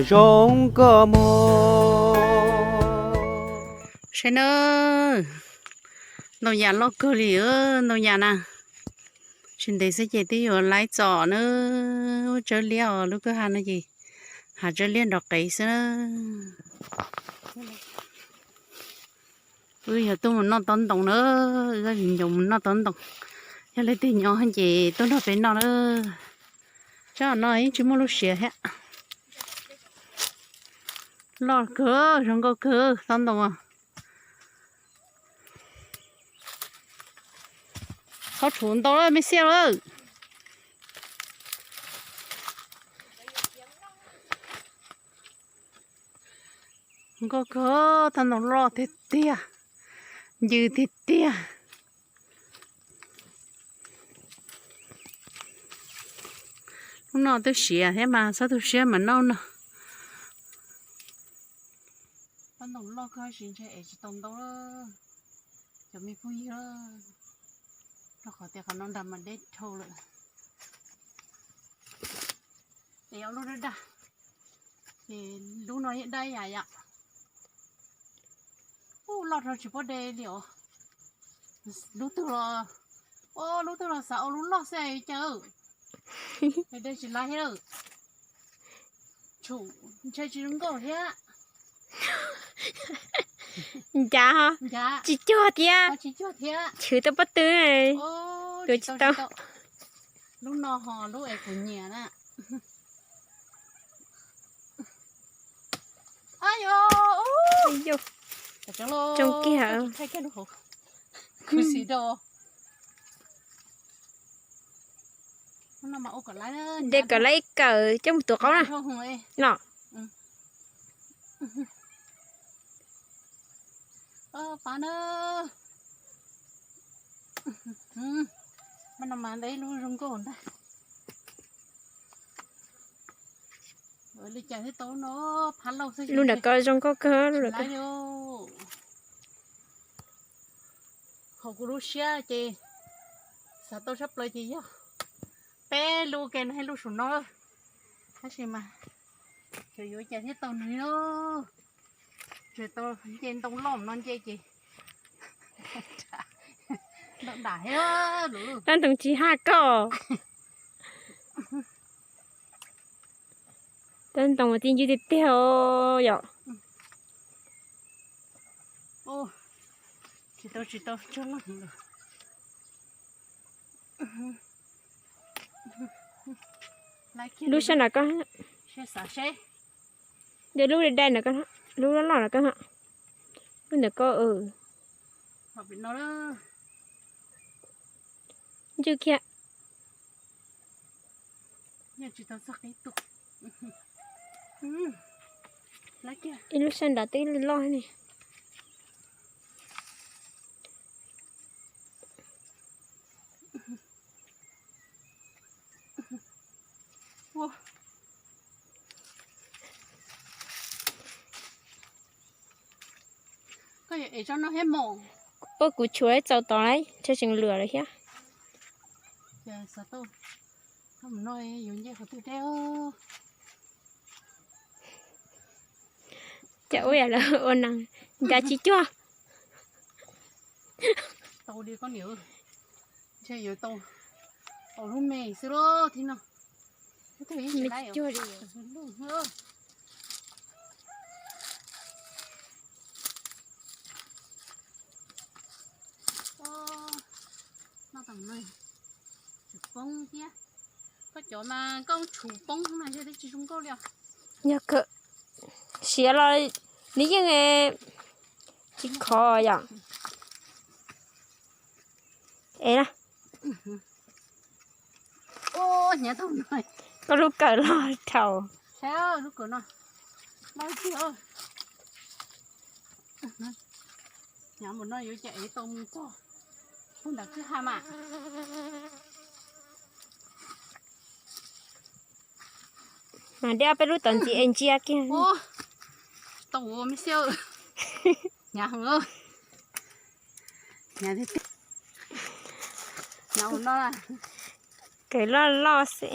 Zoo nkauj mog. Saib na, ntoo yas loj kawg li, ntoo yas na. Tsis ntev xwb ces twb yuav laib txom na. Tsawb liab os, lub kwj ha no ces hav tsawb liab nrov qev xwb na. Wb yog tuaj mus noj taub ntoo na, wb ncaus mus noj taub ntoo. Yog leej twg nyob ces tuaj nrog peb noj na. Tsob no yeej tsis muaj lub siav thiab. Loj kawg, zoo nkauj kawg taub ntoo. Qhov tshuv ntau lawm me xiab lawm. Nkauj kawg, taub ntoo loj tiag tiag, ncw tiag tiag. Lub no twb siav thiab mas txhob tu siab mas noj no. Taub ntoo loj kawg sis ntshe es tsis tau ntau lawm cov me phooj ywg, rau qhov tias qhov no nrag mas deb dhau lawm. Es ob lub daj daj, ces lub no yeej daj ib yam yom. Ub, loj rau tsis paub de li os. Lub twg los, ub, lub twg los xav ua lub loj xwb cas. De tsis laib thiab. Tshum ntshe tsis zoo nkauj thiab. Ncav ho, ncav tsis cuag thiab. Tsis cuag thiab. Chwv tau pob tw, tuav tsis tau. Lub no ho lub es kuv nyiam na. Yog, tsoo kiag. Kuv xis rau. De kom laib ib kawm coj mus tuav qaub na. No. Pab na. Mas no mas ntawd ib lub zoo nkauj ntag. Li cas thiaj tau no, phab lauj xwb. Lub ntawm ko zoo nkauj kawg, lub ntawm ko. Hauv kuv lub siab ces xav tau tshaj plaws ces yog peb lub ke no thiab lub saum no. Tab sis mas xyov yuav cas thiaj tau nws no. Tsis tau nce ntoo loj no nce ces ntoo dam thiab lub. Tab ntoo tsis haj koj. Tab ntoo mas tib ncwb tiag tiag yom. Tsis tau, tsis tau tso loj. Lub sab nram ko, de lub dai dai nram ko, lub loj loj nram ko, lub ntawm ko. Ntswj kiag. Ib lub sab nrad twb loj ne. Ua kuv tshuav txaus tod lauj, tseem lwam lawm thiab. Cas ua yam lawv ua neeg ncav tsis cuag. Tau li koj niam, ntshe yuav tau, tau lub me xwb los thiab no. Me tsis cuag li. Noj tam no tsis poob thiab. Koj cov mas koj tshum poob mas ntshe twb tsis zoo nkauj li os. Yog kawg, siav los nws yeej tsis khov yom. Es na, koj lub kawm loj dhau. Hnyav mus no yuav cas ev tau mus txog pug ntawm kwj ha mas. Mas de ob peb lub tom ntxiv es ntsia kiag. Tau ua me xia. Hnyav heev. Hnyav tiag tiag. Hnyav mus no. Kawm loj loj xwb.